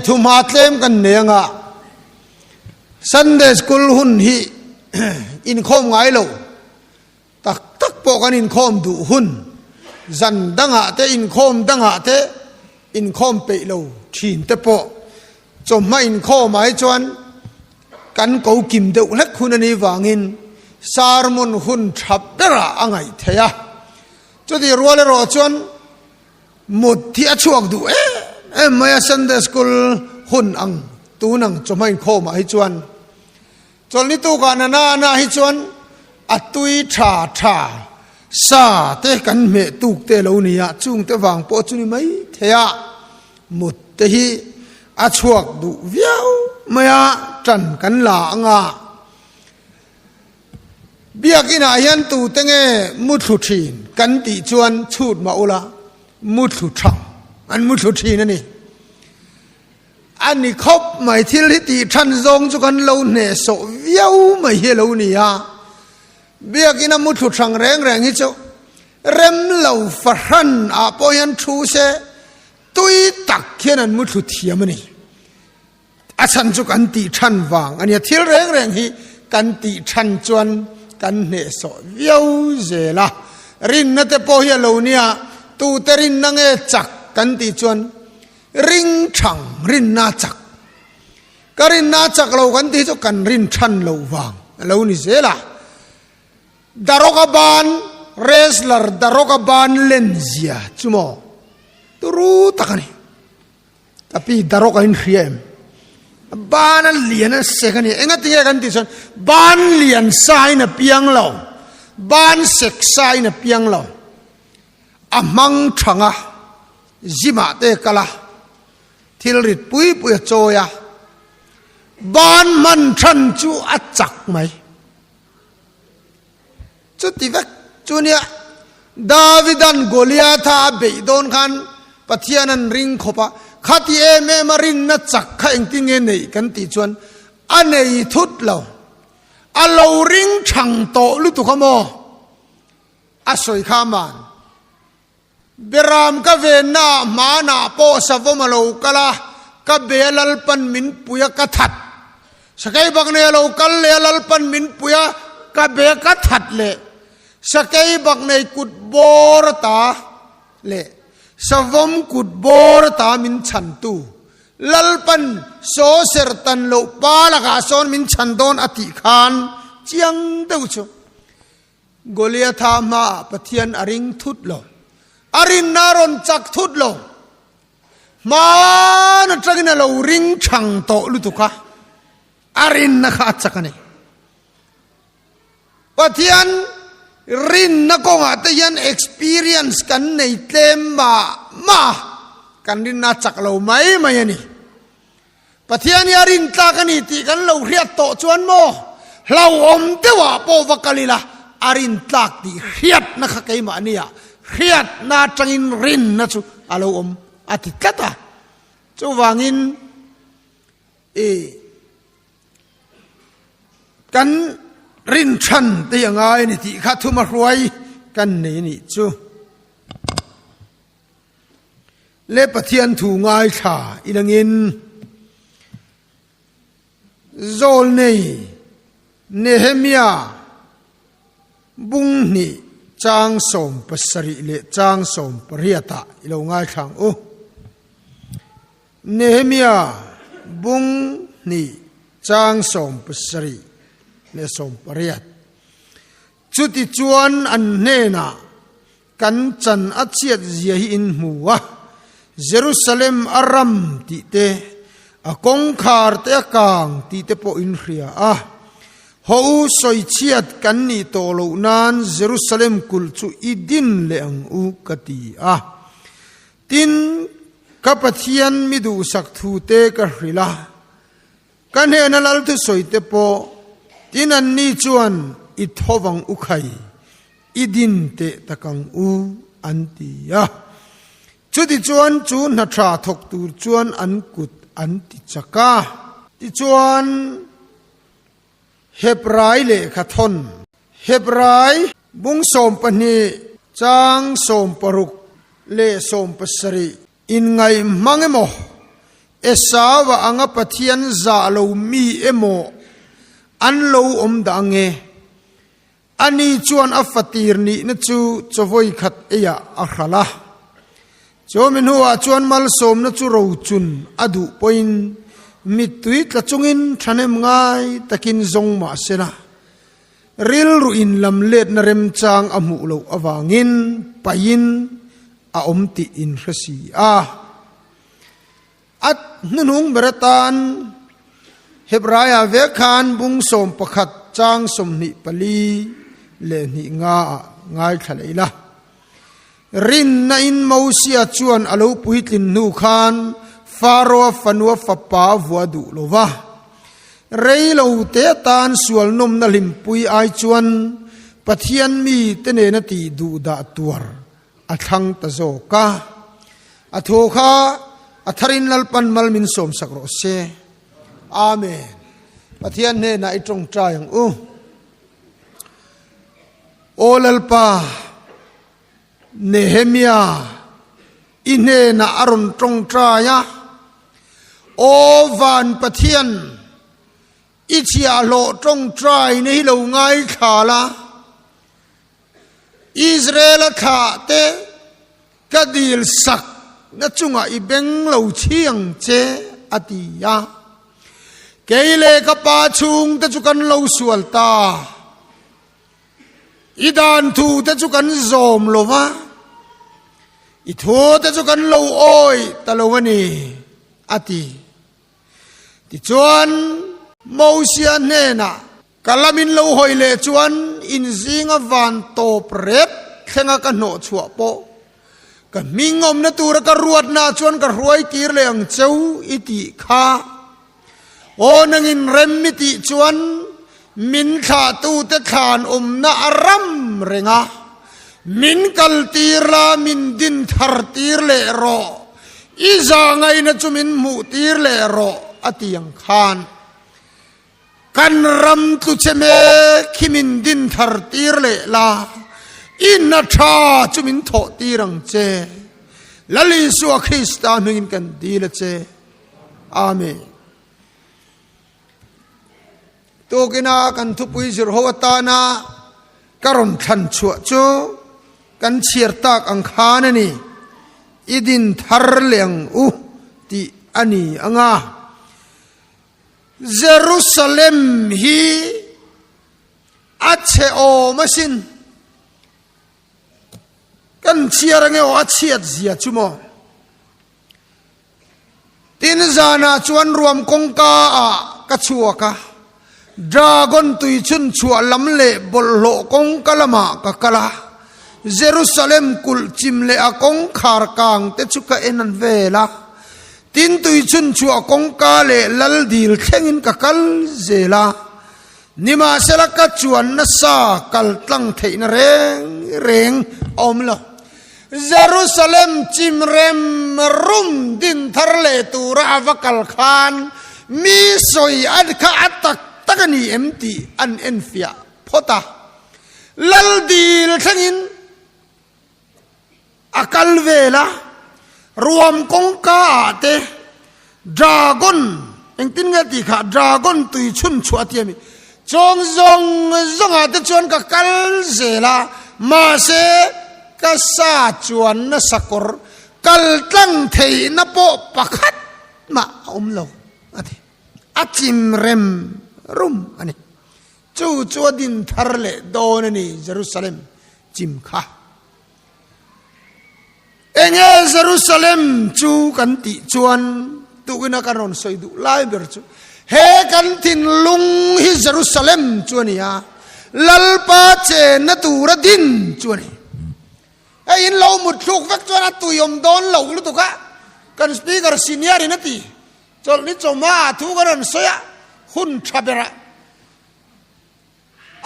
Thu hma tlem kan nei anga Sunday School hun hi inkhawm ngai lo tak tak pawh kan inkhawm duh hun zan dangah te inkhawm dangah te inkhawm peih lo thin te pawh chawhma inkhawm ah hi chuan kan ko kim deuh hlek hun a nih vangin sermon hun tha berah a ngaih theih a. Chutih rual erawh chuan mut hi a chhuak duh em em mai a, Sunday School hun ang tun ang chawhma inkhawmah hi chuan chawlhni tukah nana ana hi chuan a tui tha tha sa te kan hmeh tuk te lo ni a, chung te vang pawh chu ni mai thei a, mut te hi a chhuak duh viau mai a, tan kan la anga. Biakinah hian tute nge muthlu thin kan tih chuan chhut mah ula, muthlu thang an muthlu thin a ni. A ni khawp mai, thil hi tih than zawng chu kan lo hnehsawh viau mai hi a lo ni a. Biakina muthlu thang reng reng hi chu rem lo fahran ah pawh hian thu se tui tak hian an muthlu thiam a ni. A chhan chu kan tih than vang a nia, thil reng reng hi kan tih than chuan kan hnehsawh viau zel a, rinna te pawh hi a lo nia, tute rinna nge chak kan tih chuan ring thang rinna chak, ka rinna chak lo kan tih chu kan rin than lo vang a lo ni zel a, Daroga ban wrestler Daroga ban len zia chu maw turu tak a ni. Ka pi darawk a inhria em? Ban a lian a sek a ni. Enga tinge kan tih chuan ban lian sa in a piang lo, ban sek sa in a piang lo. A hmang thang a, gym ah te kal a, thil rit pui pui a chawi a, ban hman than chu a chak mai. Chuti vek chu nia, Davidan Goliatha a beih dawn khan Pathian an ring khawp a, khati em em a rinna chak kha engtin nge neih kan tih chuan a nei thut lo. A lo ring thang tawh lutuk a maw? A sawi kha man. Beram ka venna ah hmanah pawh savawm a lo kal a, ka be a Lalpan min pui a ka that. Sakei bak nei a lo kal leh a Lalpan min pui a, ka be a ka that leh. Sakei bak nei kut bawr ata leh savawm kut bawr ata min chhantu Lalpan saw ser tan loh pa lakah sawn min chhan dawn a tih khan chiang deuh chu Goliatha hmaah Pathian a ring thut lo. A rinna a rawn chak thut lo. Hmaan atangin a lo ring chhang tawh lutuk a, a rinna kha a chak a ni. Pathian rinna kawngah te hian experience kan nei tlem mah mah a, kan rinna a chak lo mai mai a ni. Pathian hi a rin tlak a ni tih kan lo hriat tawh chuan maw hlauhawm deuhah pawh va kal ila a rin tlak tih hriatna kha keimah nia hriatna atangin rinna chu a lo awm a ti tlat a. Chuvangin i kan rin chhan te hi a ngai a ni tih kha thuma hruai kan nei a nih chu. Le Pathian thu ngaithla i langin Zawlnei Nehemia bung hnih chang 70 leh chang 18 ah i lo ngaithla ang u. Nehemia bung hnih chang 70 leh 18. Chutichuan an hnenah Kan chan a chhiat zia hi in hmu a, Jerusalem a ram tih te, a kawngkhar te a kang tih te pawh in hria a. Haw u sawi chhiat kan nih tawh loh nan Jerusalem kulh chu i din leh ang u ka ti a. Tin, ka Pathian mi duhsak thu te ka hrilh a, Ka hnena lal thusawi te pawh tin anni chuan i thovang u khai, i din teh tak ang u an ti a. Chutichuan chu hna tha thawk tur chuan an kut an ti chak a. Tichuan Hebrai lehkha thawn, Hebrai bung 12 chang 60 leh 70 Inngaih hmang emaw? Esau-a anga Pathian zah lo mi emaw an lo awm dah ange? Ani chuan a fatir nihna chu chaw khat eiah a hralh a. Chumi hnuah chuan malsawmna chu rochun a duh pawhin mittui tla chungin thahnem ngai takin zawng mah se la, rilru in lam letna remchang a hmuh loh avangin paihin a awm tih in hre si a. A hnuhnung ber atan Hebraia vek khan bung 11 chang 24 leh hnih nga ah ngaithla leh ila. Rinna in Mosia chuan a lo puitlin hnu khan Faroa fanua fapa vua duh lo va. Rei lo te atan sual nawmna hlimpui ai chuan Pathian mi te nena tih duh dah tuar A thlang ta zawk a. A thu kha a tharin Lalpan mal min sawmsak rawh se. Amen. Pathian hnenah i tawngtai ang u. Aw Lalpa, Nehemia i hnenah a rawn tawngtai a. Aw van Pathian, i chhiahhlawh tawngtaina hi lo ngaithla la. Israel-a thlahte ka dil sak na chungah i beng lo chhi ang che, a ti a. Kei leh ka pa chhungte chu kan lo sual ta. I dan thute chu kan zawm lo va, i thute chu kan lo awih ta lo a ni, a ti. Tichuan, Mosia hnenah, Ka lam in lo hawi leh chuan in zinga van tawp rep thlenga ka hnawh chhuah pawh ka hming awmna tura ka ruatna chuan ka hruai tir leh ang cheu i tih kha. Aw nangin rem i tih chuan min thlahtute thlan awmna a ram reng a, min kal tir la min din thar tir leh rawh, i zahngaihna chu min hmuh tir leh rawh a ti ang khan. Kan ram tlu che mek hi min din thar tir leh la, i hna tha chu min thawh tir ang che. Lal Isua Krista hmingin kan dil a che. Amen. Tukina kan thupui zir ho atana ka rawn thlan chhuah chu kan chhiar tak ang khan a ni. I din thar leh ang u tih a ni anga. Jerusalem hi a chhe awm asin. Kan chhiar ange aw a chhiat zia chu maw. Tin zanah chuan ruam kawngka ah ka chhuak a, Dragon tui chhun chhuah lam leh bawlhhlawh kawngka lamah ka kal a, Jerusalem kulh chim leh a kawngkhar kang te chu ka en an vel a. Tin tui chhun chhuah kawngka leh lal dil thlengin ka kal zel a, nimahsela ka chuan nasa kal tlang theihna reng reng a awm lo. Jerusalem chim rem rum din thar leh tura a va kal khan mi sawi a kha a tak tak a ni em tih an enfiah phawt a, lal dil thlengin A kal vel a, ruam kawngka ah te dragon, engtin nge tih kha, dragon tui chhun chhuah a ti a mi, chawng zawng zawng ah te chuan ka kal zel a, mahse ka sa chuan nasa kawr kal tlang theihna pawh pakhat mah a awm lo a ti, a chim rem rum a ni. Chu chu a din thar leh dawn a ni Jerusalem chim kha. Enge Jerusalem chu kan tih chuan tukin a kan rawn sawi duh lai ber chu he kan thinlung hi Jerusalem chu a ni a, Lalpa chenna tura din chu a ni. Hei in lo mut thluk vek chuan a tuiawm dawn lo lutuk a, kan speaker senior in a ti. Chawlhni chawhma ah thu kan rawn sawi a, hun tha berah.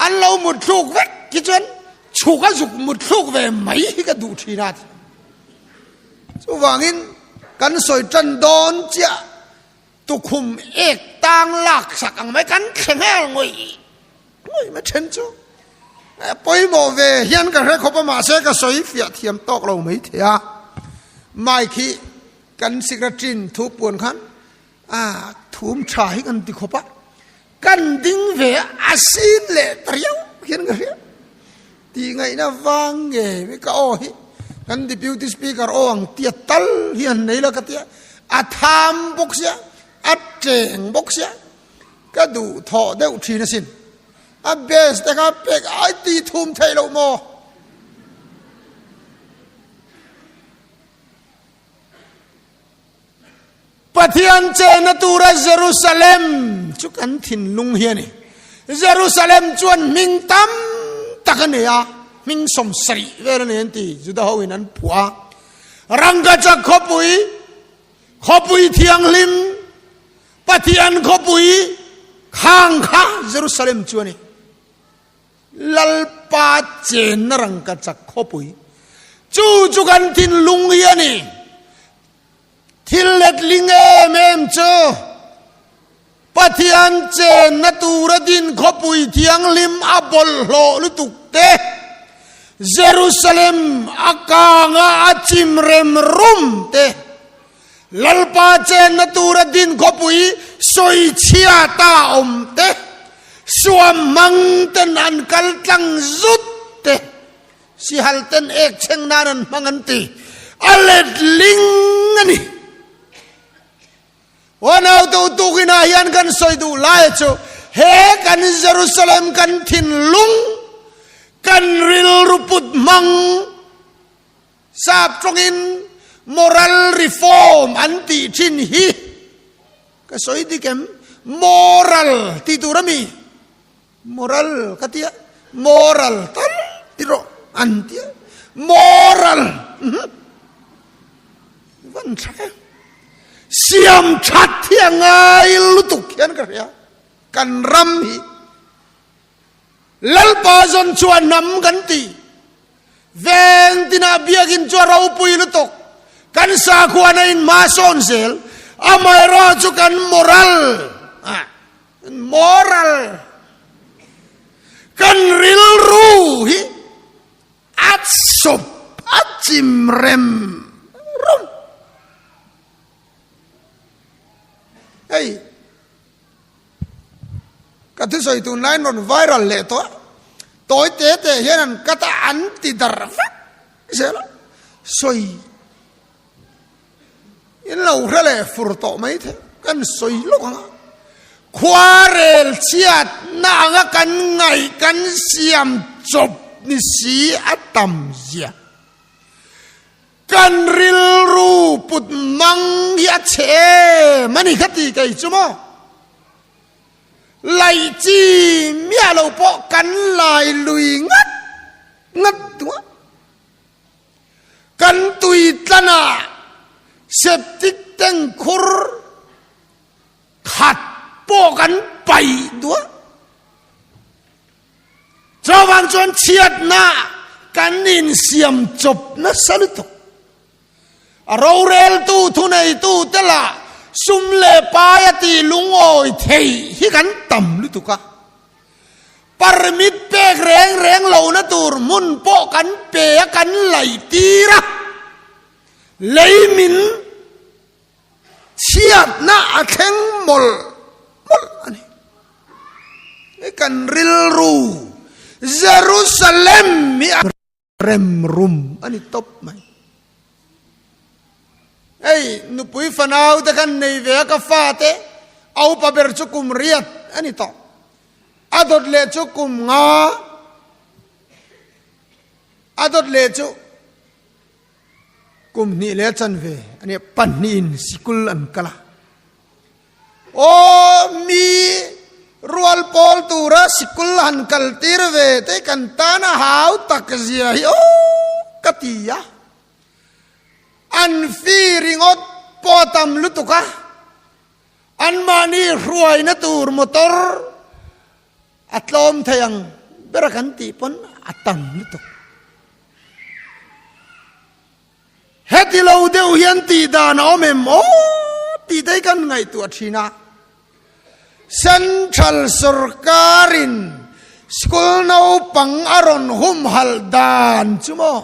An lo mut thluk vek khi chuan chhuk a zuk mut thluk ve mai hi ka duh thin a ti. Chuvangin kan sawi tan dawn chiah tukhum ek tang lak sak ang mai kan thle nghal ngawih ngawih mai then chu pawimawh ve hian ka hre khawp a mahse ka sawi fiah thiam tawk lo mai thei a. Mic hi kan secretary-in thu puan khan. A thum tha hi kan ti khawp a, kan ding ve a, a sin leh ta riau hian ka hria. Tih ngaihna vang nge mi ka aw hi kan deputy speaker aw ang tia tal hi han nei la ka tia, a tham bawk sia, a cheng bawk sia, ka duh thawh deuh thin asin. A best te kha pek ai ti thum theih loh maw? Pathian chena tura Jerusalem chu kan thinlung hi a ni. Jerusalem chuan hming tam tak a nei a, hming 70 vel a nei an ti, Juda ho in an phuah a. Rangkachak khawpui, khawpui thianghlim, Pathian khawpui khang kha Jerusalem chu a ni. Lalpa chenna rangkachak khawpui chu chu kan thinlung hi a ni. Thil letling em em chu Pathian chenna tura din khawpui thianghlim a bawlhhlawh lutuk te, Jerusalem a kanga a chim rem rum te, Lalpa chenna tura din khawpui sawichhia ta awm te, suam hmang ten an kal tlang zut te, sihal ten ek chheng nan an hmang an ti, a letling a ni. Aw naute u tukinah hian kan sawi duh lai chu he kan Jerusalem kan thinlung kan rilru put hmang Sap tawngin moral reform an tih thin hi ka sawi dik em? Moral tih tur a mi? Moral ka tia, moral tal ti rawh an tia, moral van tha em? Siam that hi a ngai lutuk hian ka hria, kan ram hi Lalpa zawn chuan hnam kan ti. Veng tinah biakinn chu a ropui lutuk. Kan sakhuana in hma sawn zel. Amaherawh chu kan moral, moral, kan rilru hi a sawp, a chim rem rum. Hei. Ka thusawi tunlaiin rawn viral leh tawh a, tawi te te hian an cut a, an ti darh vek zel a, sawi in lo hre leh fur tawh mai thei, kan sawi lawk ang a, khuarel chhiatna anga kan ngaih kan siam chawp ni si a tam zia. Kan rilru put mang hi a chhe em a ni kha ti kei chu maw? Laih chi miah lo pawh kan lai lui ngat ngat duh a. Kan tui tlanah septic tank khur khat pawh kan paih duh a. Chuvang chuan chhiatna kan insiam chawp nasa lutuk. A roreltu thuneitu te lah sum leh pai a tih lungawi thei hi kan tam lutuk a. Permit pek reng reng lohna tur hmun pawh kan pe a kan laih tir a. Lei min Chhiatna a thleng mawlh mawlh a ni. Kan rilru Jerusalem hi a rem rum a ni tawp mai. Hei nupui fanau te kan nei ve a ka fate a upa ber chu kum riat a ni tawh. A dawt leh chu kum nga a dawt leh chu Kum hnih leh chanve a nia pahnihin sikul an kal a. Aw mi rual pawl tura sikul han kal tir ve te kan tan a hau tak zia hi aw ka ti a. An fee ringawt pawh a tam lutuk a. Anmahni hruaina tur motor a tlawm thei ang ber a kan tih pawn a tam lutuk. Heti lo deuh hian tih dan a awm em aw tih te hi kan ngaihtuah thin a. Central sorkarin school naupang a rawn humhalh dan chu maw?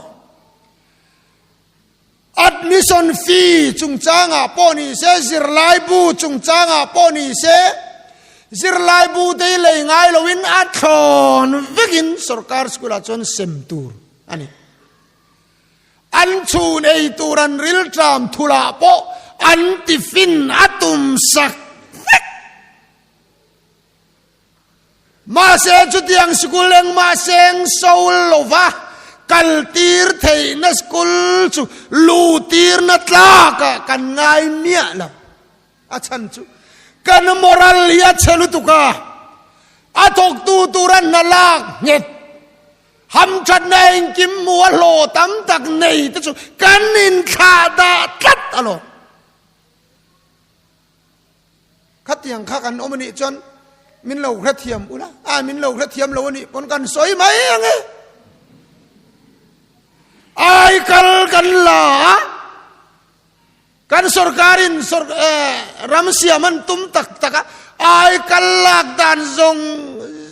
Admission fee chungchangah pawh ni se, zirlaibu chungchangah pawh ni se, zirlaibu te hi lei ngai loin a thlawn vekin sorkar school ah chuan sem tur a ni. An chhun ei tur an rilṭam thulah pawh an tiffin a tum sak vek. Mahse chutiang sikul engmah seng so lova kaltir theihna school chu luhtirna tlakah kan ngai miah lo. A chhan chu kan moral hi a chhe lutuk a, a thawktu tura hna lak nghet, hamthatna engkim hmu a hlawh tam tak nei te chu kan inthlah dah tlat alawm. Khatiang kha kan awm anih chuan min lo hrethiam ula, a min lo hrethiam lo anih pawn kan sawi mai ang e. Ai kal kan la a, kan sorkarin sor ram siam an tum tak tak a, ai kal lak dan zawng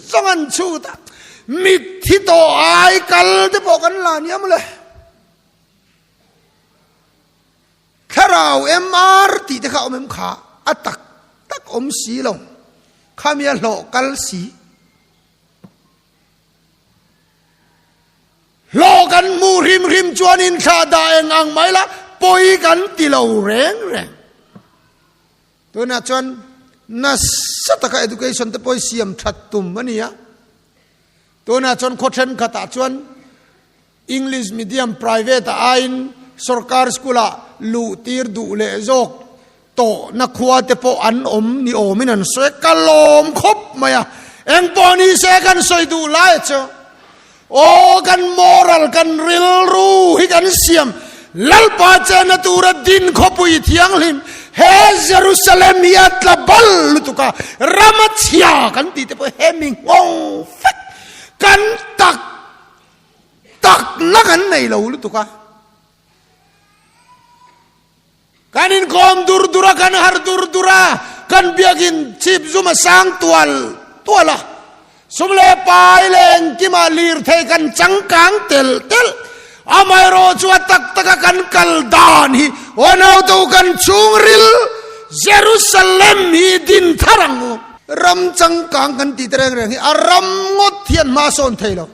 zawng an chhut a, mitthi tawh ai kal te pawh kan la nia mawle. Thlarau MR tih te kha awm em kha? A tak tak awm si lo. Khami a hlawh kal si. Hlawh kan hmuh hrim hrim chuan inthlah dah eng ang mai la, pawi kan ti lo reng reng. Tunah chuan nasa taka education te pawh hi siam that tum a ni a. Tunah chuan khaw thenkhatah chuan English medium private ah aiin sorkar school ah luh tir duh leh zawk tawhna khua te pawh an awm ni awmin an sawi a, ka lawm khawp mai a, engpawh ni se kan sawi duh lai chu aw kan moral kan rilru hi kan siam Lalpa chenna tura din khawpui thianghlim he Jerusalem hi a tla bal lutuk a, rama chhia kan tih te pawh hemi nghawng vek kan tak Takna kan nei lo lutuk a. Kan inkawm dur dur a, kan har dur dur a, kan biakin chhip zum a sang tual tual a. Sum leh pai leh engkimah lirthei kan changkang telh telh. Amaherawh chu a tak taka kan kal dan hi Uanautu kan chhungril Jerusalem hi din thar ang u. Ram changkang kan tih te reng reng hi a ram ngawt hian hma sawn thei lo.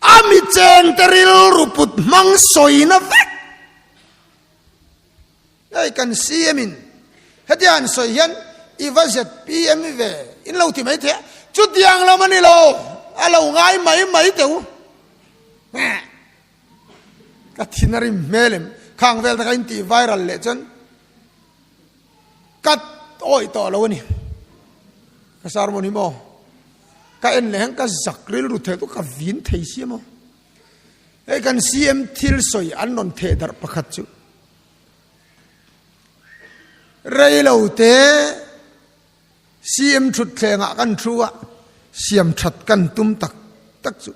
A mi chengte rilru put hmang sawina vek. Hei kan CM in hetia an sawi hian i va ZPM ve in lo ti mai thei a, chutiang lam a ni lo, a lo ngai mai mai teh u. Ka thin a rim hmel em, khang vel taka in tih viral leh chuan Ka awih tawh lo a ni. Ka sermon hi maw? Ka en leh hian ka zak rilru thei chu ka vin thei si a maw? Hei kan CM thil sawi an rawn theh darh pakhat chu rei lo te CM thutthlengah kan thu a, siam that kan tum tak tak chu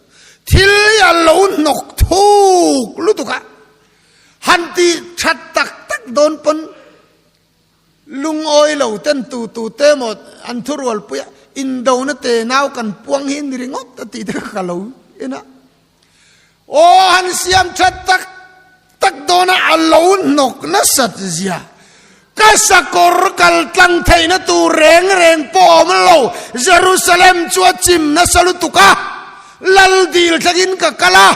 thil hi a lo hnawk thuk lutuk a, han ti that tak tak dawn pawn lungawi lo ten tu tu te maw an thurual pui a, indona te nau kan puang hi ni ringawt a tih te kha ka lo en a. Aw han siam that tak tak dawna a lo hnawk nasat zia. Ka sakawr kal tlang theihna tur reng reng pawh awm lo. Jerusalem chu a chim nasa lutuk a, lal dil thlengin ka kal a,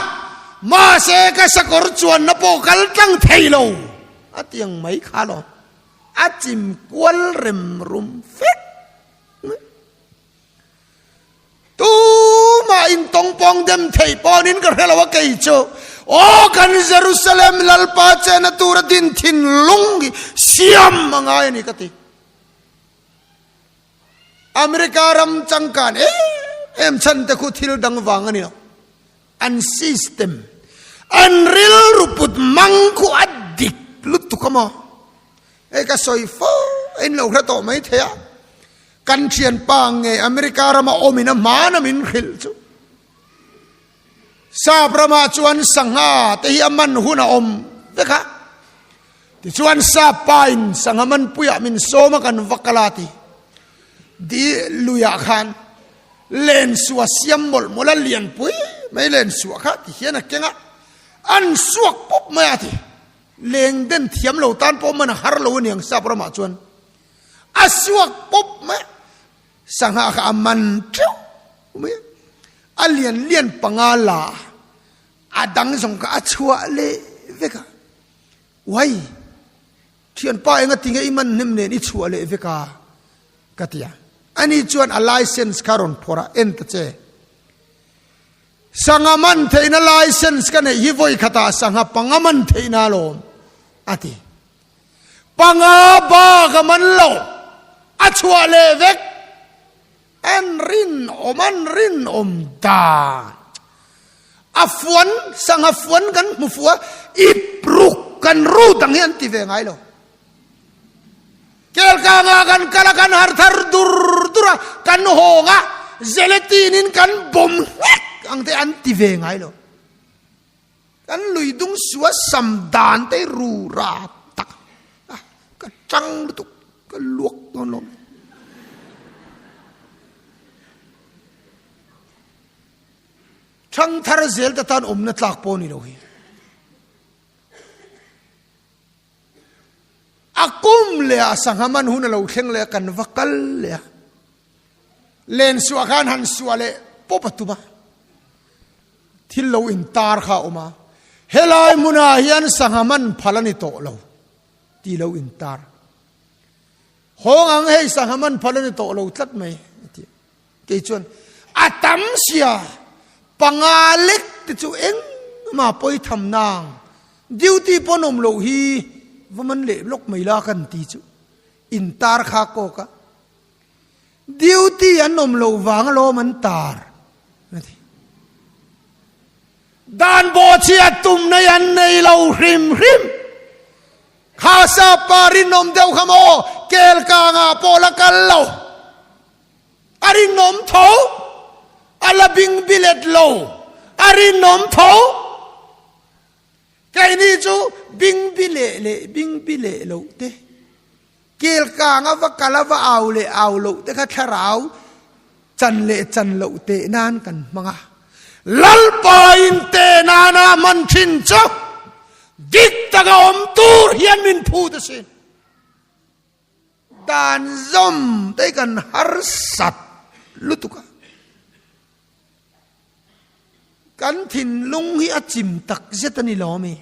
mahse ka sakawr chuanna pawh kal tlang thei lo. A tiang mai kha lo, a chim kual rem rum fek mai. Tumah in tawngpawng dem theih pawnin ka hre lo a kei chu. Aw kan Jerusalem Lalpa chena tura din thinlung hi siam a ngai a ni ka ti. America ram changkan em em chhan te khu thil dang vang a ni lo. An system, an rilru put mang khu a dik lutuk a maw? Hei ka sawi fo a in lo hre tawh mai thei a. Kan thianpa nge America rama awmin a hmana min hrilh chu. Sap ramah chuan sangha te hi a man hun a awm vek a. Tichuan sap pa in sangha man puiah min sawm a kan va kal a ti. Di luiah khan len suah siam mawlh mawlh a lian pui mai len suah kha ti hian a keng a. An suak pawp mai a ti. Leng den thiam lo tan pawh man a har lo aniang sap ramah chuan. A suak pawp mai a, sangha kha a man teuh mai a, a lian lian panga la a, a dang zawng kha a chhuah leh vek a. Uai! Thianpa enga tinge i man hnem nen i chhuah leh vek a? ka ti a. Ani chuan a license kha rawn phawrh a, en ta che. Sangha man theihna license ka neih hi vawi khatah sangha panga man theihna alawm, a ti. Panga bak a man lo, a chhuah leh vek. An rinawm, an rinawm dan. A fuan, sangha fuan kan hmu fuh a, ip ruk kan ru dang hi an ti ve ngai lo. Kelkanga kan kal a, kan har thar dur dur a, kan hawng a, gelatine in kan bawm nghek ang te an ti ve ngai lo. Kan lui dung sua sam dan te ru ra tak a, ka tang lutuk, ka luak dawn lo. Thang thar zel te tan awmna tlak pawh ni lo hi. A kum leh ah sangha man hun a lo thleng leh a, kan va kal leh a. Len suah khan han suah leh pawp a tum a. Thil lo intar kha a awm a. Helai hmunah hian sangha man phal a ni tawh lo tih lo intar. Hawng ang hei sangha man phal a ni tawh lo tlat mai a ti. Kei chuan a tam sia panga lek te chu engmah pawi tham nang duty pawn awm loh hi va man leh lawk mai la kan ti chu intar kha kawk a duty an awm loh vang alawm an tar a ti. Dan bawhchhiat tumna hi an nei lo hrim hrim. Kha sapa rinawm deuh kha maw kel kangah pawh la kal lo. A rinawm tho, a la bing bilet lo, a rinawm tho. Keini chu bing bi leh leh bing bi leh loh te, kel kanga va kal a va au leh au loh te kha thlarau chan leh chan loh teh nan kan hmang a. Lalpa in teh nana hman thin chu dik taka awm tur hian min phut asin. Dan zawm te kan harsat lutuk a, kan thinlung hi a chim tak zet a ni lo ami?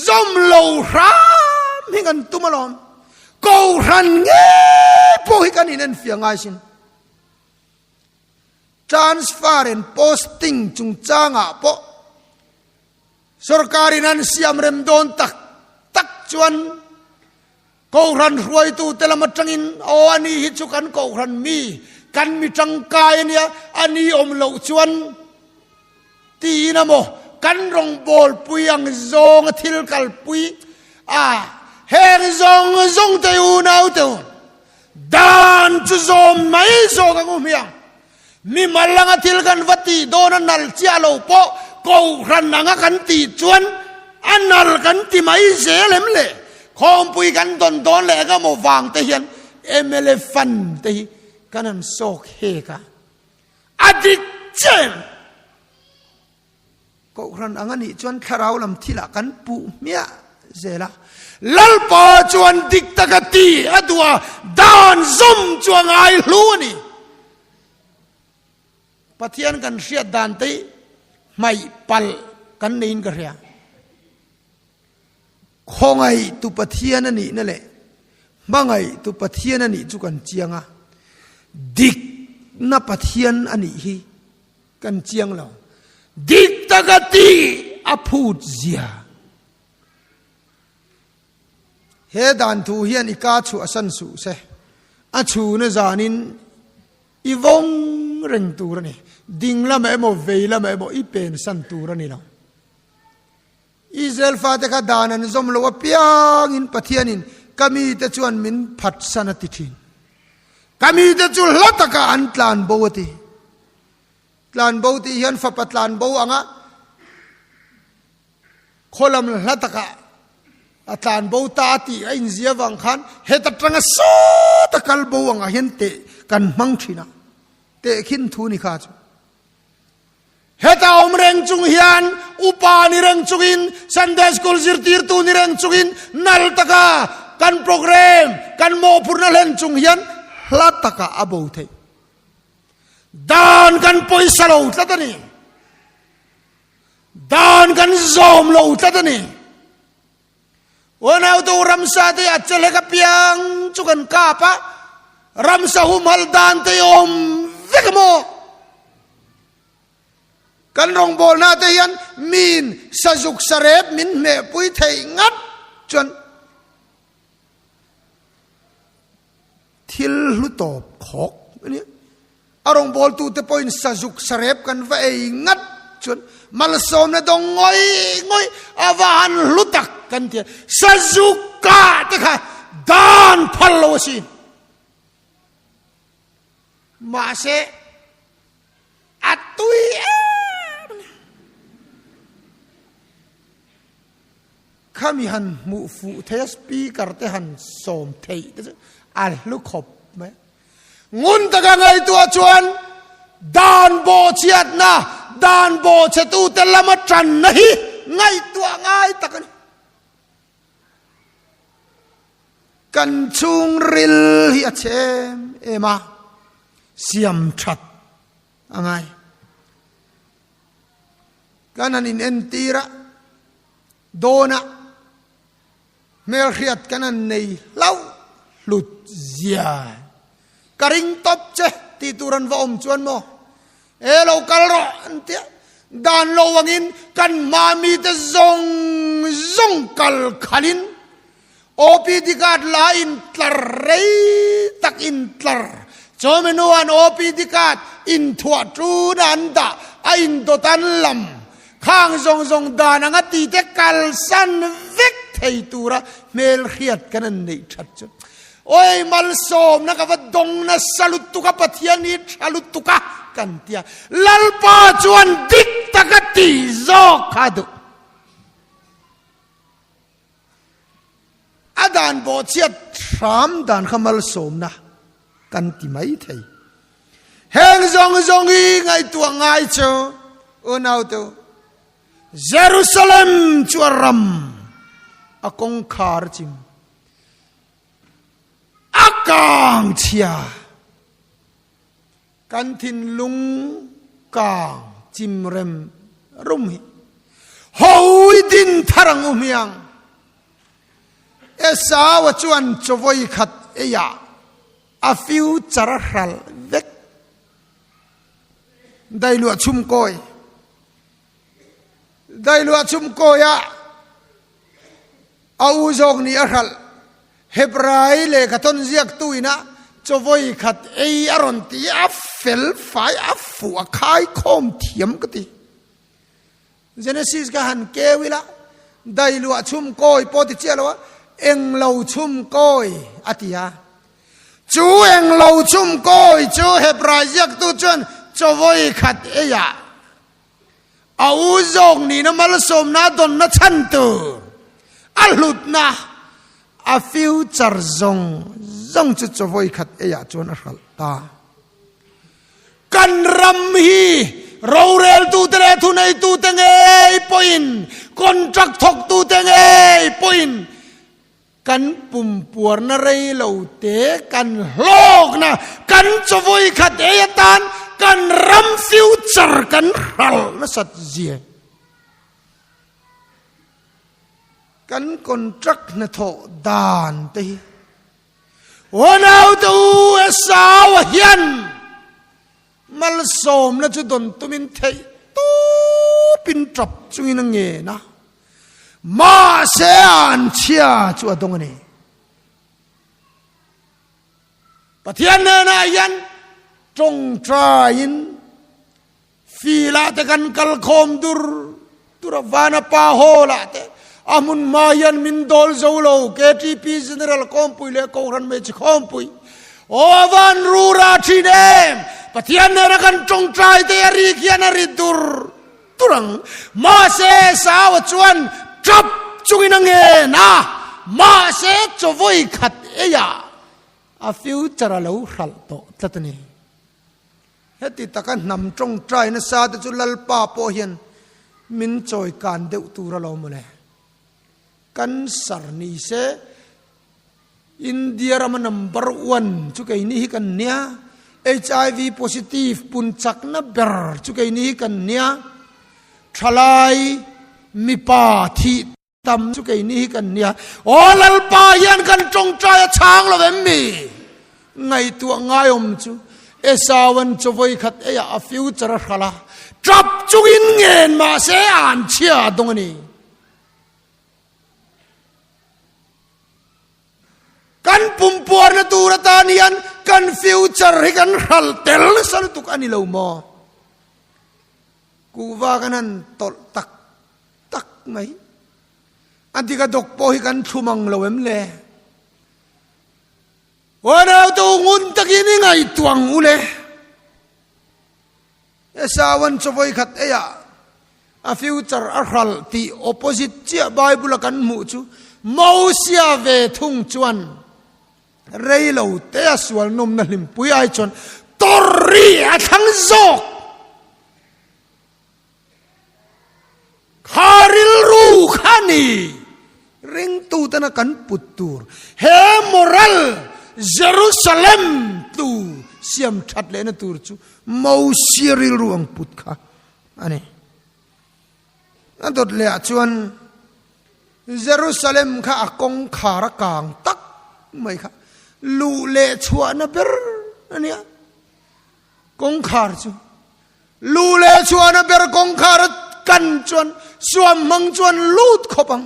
Zawm lo hram hi kan tum alawm. Kohhran ngei pawh hi kan inenfiah ngai sin. Transfer and posting chungchangah pawh Sorkarin an siam rem dawn tak tak chuan Kohhran hruaitute lam atangin aw a ni hi chu kan Kohhran mi, kan mi tangkai a nia, a ni awm loh chuan tiin a maw kan rawngbawlpui ang zawnga thil kalpui a heng zawng zawng te unau te u dan chu zawm mai zawk ang u hmiang. Mi mal anga thil kan va tih dawn a nal chiah lo pawh Kohhran anga kan tih chuan a nal kan ti mai zel em le? Khawmpui kan dawn dawn leh eng emaw vang te hian mla fund te hi kan han sawk hek a, a dik chiah em? Kohhran ang a nih chuan thlarau lam thilah kan puh hmiah zel a. Lalpa chuan dik taka ti a duh a, dan zawm chu a ngai hlu a ni. Pathian kan hriat dan te hi hmaih palh kan neiin ka hria. Khawngaihtu Pathian a nihna leh hmangaihtu Pathian a nih chu kan chiang a, dikna Pathian a nih hi Kan chiang lo. Dik taka ti a phut zia. He dan thu hian i ka chhuah san suh se. A chhuna zanin i vawng reng tur a ni. Ding lamah emaw vei lamah emaw i pen san tur a ni lo. Israel fate kha dan an zawm lo apiangin Pathianin ka mite chuan min phatsan a ti thin. Ka mite chu hla takah an tlan bo a ti. Tlan bo tih hian fapa tlan bo anga khawlam hla takah a tlan bo ta a tih a inzia vang khan heta tanga sawta kal bo angah hian teh kan hmang thin a, tehkhin thu ni kha chu. Heta awm reng chung hian upa ni reng chungin, Sunday School zirtirtu ni reng chungin nal taka kan program, kan mawhphurhna hlen chung hian hla taka a bo theih. Dan kan pawisa lo tlat a ni. Dan kan zawm lo tlat a ni. Unautu ramsa te a chelek apiang chu kan kap a, ramsa humhal dan te awm vek maw? Kan rawngbawlna te hian min sazuk sarep min hmehpui theih ngat chuan Thil hlu tawp khawk a nia. A rawngbawltute pawhin sazuk sarep kan va ei ngat chuan malsawmna dawng ngawih ngawih a va han hlu tak kan ti a. Sazuk kah te kha dan phal lo asin. Mahse a tui em a ni. Khami han hmuh fuh thei a speaker te han sawm theih te chu a hlu khawp mai. Ngun taka ngaihtuah chuan dan bawhchhiatna, dan bawhchhetute lama tanna hi ngaihtuah ngai tak a ni. Kan chhungril hi a chhe em em a, siam that a ngai. Kan han inentir a, dawn a, hmelhriat kan han nei hlauh hlut zia. Ka ring tawp che tih tur an va awm chuan maw? E lo kal rawh an ti a, dan lo angin kan hma mite zawng zawng kal khalin OPD card la intlar rei tak intlar chawmi hnuah OPD card inthuah tun a an dah a indawt an lam khang zawng zawng dan anga tite kalsan vek thei tura hmelhriat kan an neih that chu Oi malsawmna ka va dawng nasa lutuk a Pathian hi tha lutuk a kan tia Lalpa chuan dik taka ti zawk kha duh. A dan bawhchhiat hram dan kha malsawmna kan ti mai thei. Heng zawng zawng hi ngaihtuah ngai chu unaute u, Jerusalem chu a ram a kawngkhar chim a kang chhia. Kan thinlung kang chim rem rum hi hawi din thar ang u hmiang. Esau-a chuan chawawi khat eiah a future a hral vek. Dailuah chhum kawi. Dailuah chhum kawiah A u zawk nih a hralh. Hebrai lehkha thawn ziaktu ina chawawi khat ei a rawn ti a fel fai a fuh a khai khawm thiam ka ti. Genesis ka han keu ila dailuah chhum kawi pawh ti chiah lo a englo chhum kawi a ti a. Chu englo chhum kawi chu Hebrai ziaktu chuan chawawi khat eiah A u zawk nihna malsawmna dawnna chhan tur a hlutna a future zawng zawng chu chawawi khat eiah chuan a hralh ta. Kan ram hi roreltute leh thuneitute ngei pawhin contract thawktute ngei pawhin Kan pumpuarna rei lo te, kan hlawkna, kan chawawi khat ei atan kan ram future kan hral nasat zia. Kan contract hnathawh dan te hi Unaute u Esau-a hian Malsawmna chu dawn tumin theih tawpin tap chungin a ngen a, mahse an chhia chu a dawng a ni. Pathian hnenah hian tawngtaiin filah te kan kal khawm dur dur a, vana pa hall-ah te a hmun hma hian min dawl zo lo, KTP General Khawmpui leh Kohhran Hmeichhe Khawmpui aw a van rura thin em! Pathian nena kan tawngtai te a rik hian a ri dur dur ang. Mahse Saua chuan tap chungin a ngen a, mahse chawawi khat eiah a future a lo hralh tawh tlat a ni. Heti taka hnam tawngtai nasa te chu Lalpa pawh hian min chawi kan deuh tur alawm mawle. Cancer ni se India rama number one chu keini hi kan nia, HIV positive pun chakna ber chu keini hi kan nia, thalai mipa thih tam chu keini hi kan nia. Aw Lalpa hian kan tawngtai a chhang lo em mi? Ngaihtuah ngaiawm chu Esauan chaw khat eiah a future a hral a, tap chungin ngen mahse an chhia dawng a ni. Kan pumpuarna tur atan hian kan future hi kan hral tel nasa lutuk a ni lo maw? Kuhva kan han tawlh tak tak mai. A dik a dawk pawh hi kan thlum ang lo em le? Uanau-te u ngun takin i ngaihtuah ang u le. Esauan chaw vawikhat eiah a future a hralh tih opposite chiah Bible a kan hmuh chu Mosia ve thung chuan rei lo te a sual nawmna hlimpui ai chuan tawrri a thlang zawk. Kha rilru kha ni ringtu tana kan put tur he moral Jerusalem tu siam that lehna tur chu Mosia rilru ang put kha a ni. A dawt lehah chuan Jerusalem kha a kawngkhar a kang tak mai kha luh leh chhuahna ber a nia. Kawngkhar chu luh leh chhuahna ber kawngkhar a kan chuan suam hmang chuan lut khawp ang.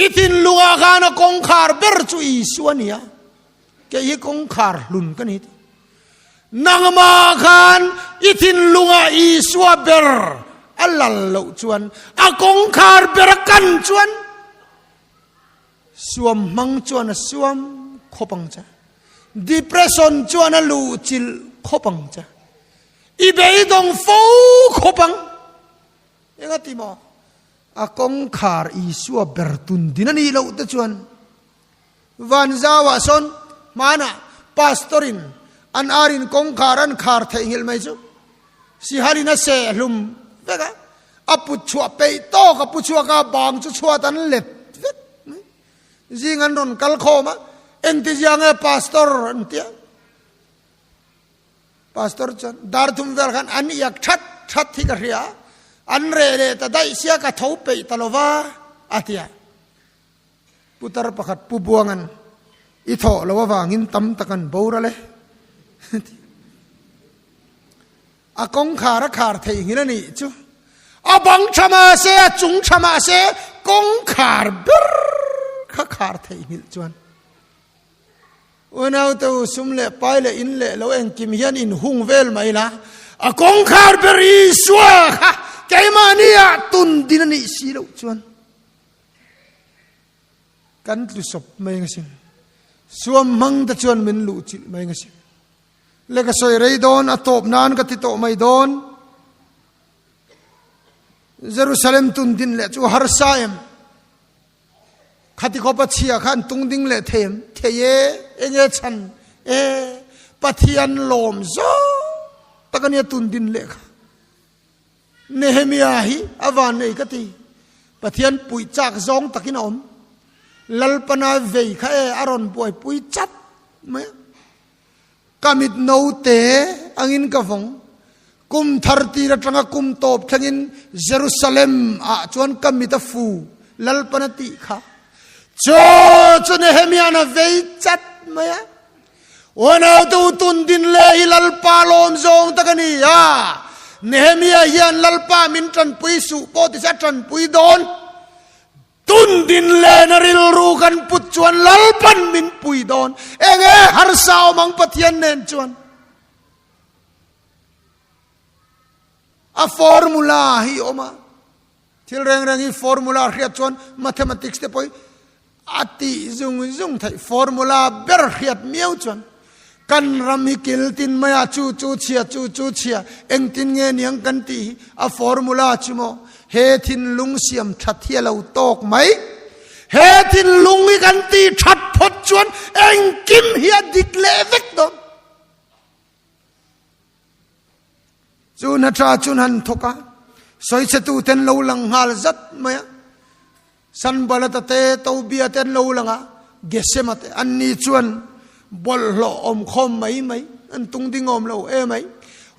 I thinlungah khan a kawngkhar ber chu Isua a ni a. Kei hi kawngkhar hlun ka ni ti. Nangmah khan i thinlungah Isua ber a lal loh chuan, a kawngkhar ber a kan chuan, suam hmang chuan a suam khawp ang che. Depression chuan a luh chilh khawp ang che. I beidawng fo khawp ang. Enga ti maw? A kawngkhar Isua ber tun din a nih loh te chuan Vanzauah sawn hmanah Pastor in an ar in kawngkhar an khar theihnghilh mai chu Sihal in a seh hlum vek a, a put chhuah peih tawk a pu chhuak a, bang chu chhuat an let vek mai. Zing an rawn kal khawm a, engtizia nge Pastor an tia. Pastor chuan dar thum vel khan an iak that that hi ka hria a, an reh leh ta daih sia ka tho peih ta lova a tia. Putar pakhat Pu Buangan i thawh loh avangin tam tak an boral e. A kawngkhar a khar theihnghilh a nih chu. A bang tha mah se, a chung tha mah se, kawngkhar ber kha khar theihnghilh chuan. Unaute u sum leh pai leh in leh lo engkim hian in hung vel mai la, a kawngkhar ber Isua kha keimahni ah tun din a nih si loh chuan. Kan tlu sawp mai ang asin. Suam hmang te chuan min luh chilh mai ang asin. Le ka sawi rei dawn, a tawp nan ka ti tawh mai dawn. Jerusalem tun din leh chu harsa em. Khati khawpa chhia kha an tung ding leh thei em? Thei e, enge chhan e, Pathian lawm zawk tak ania tun din leh kha. Nehemia hi a van nei ka ti. Pathian puih chak zawng takin a awm. Lalpana vei kha e a rawn buaipui chat mai a. Ka mit note angin ka vawng. Kum thar tir atanga kum tawp thlengin Jerusalem ah chuan ka mit a fu Lalpana tih kha. Chaw chu Nehemia'n a vei chat mai a. Unaute tun din leh hi Lalpa lawm zawng tak a ni a. Nehemia hian Lalpa min tanpui suh pawh ti se a tanpui dawn. Tun din lehna rilru kan put chuan Lalpan min pui dawn. Enge harsa awm ang Pathian nen chuan. A formula hi awm a. Thil reng reng hi formula hriat chuan mathematics te pawh hi a tih zung zung theih. Formula ber hriat miau chuan kan ram hi kil tin mai a, chu chu chhia, chu chu chhia, engtin nge niang kan tih hi a formula chu maw? He thinlung siam that hi a lo tawk mai. He thinlung hi kan tih that phawt chuan engkim hi a dik leh vek dawn. Chu hna tha chu an han thawk a, sawichhetuten lo lang nghal zat mai a. Sanbalata te, Tobia te an lo lang a, Gesema te, anni chuan bawlhhlawh awm khawm mai mai, an tung ding awm lo e mai.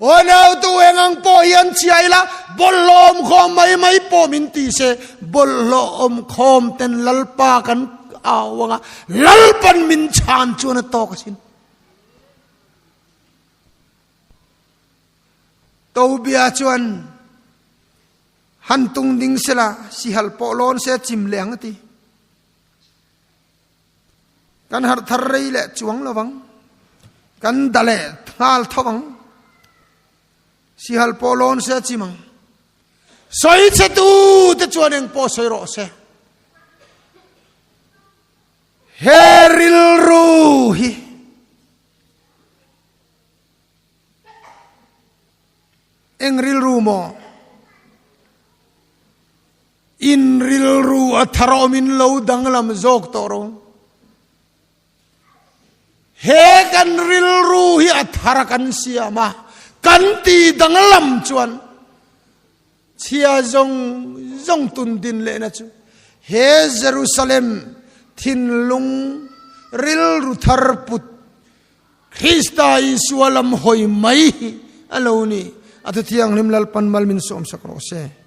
Aw nautu eng ang pawh hi an chhia ila, bawlhhlawh awm khawm mai mai pawh min ti se, bawlhhlawh awm khawm ten Lalpa kan au ang a, Lalpan min chhan chuan a tawk asin. Tobia chuan han tung ding sela sihal pawh lawn se chim leh ang a ti. Kan harh thar rei leh chuang lovang. Kan da leh nghal tho ang. Sihal pawh lawn se chim ang. Sawi che tu te chuan eng pawh sawi rawh se. He rilru hi Eng rilru maw? In rilru a thar awmin lo danglam zawk tawh ro. He kan rilru hi a thar a kan siam a, kan ti danglam chuan chhia zawng zawng tun din lehna chu he Jerusalem thinlung rilru thar put Krista Isua lam hawi mai hi a lo ni. A Thuthianghlim Lalpan mal min sawmsak rawh se.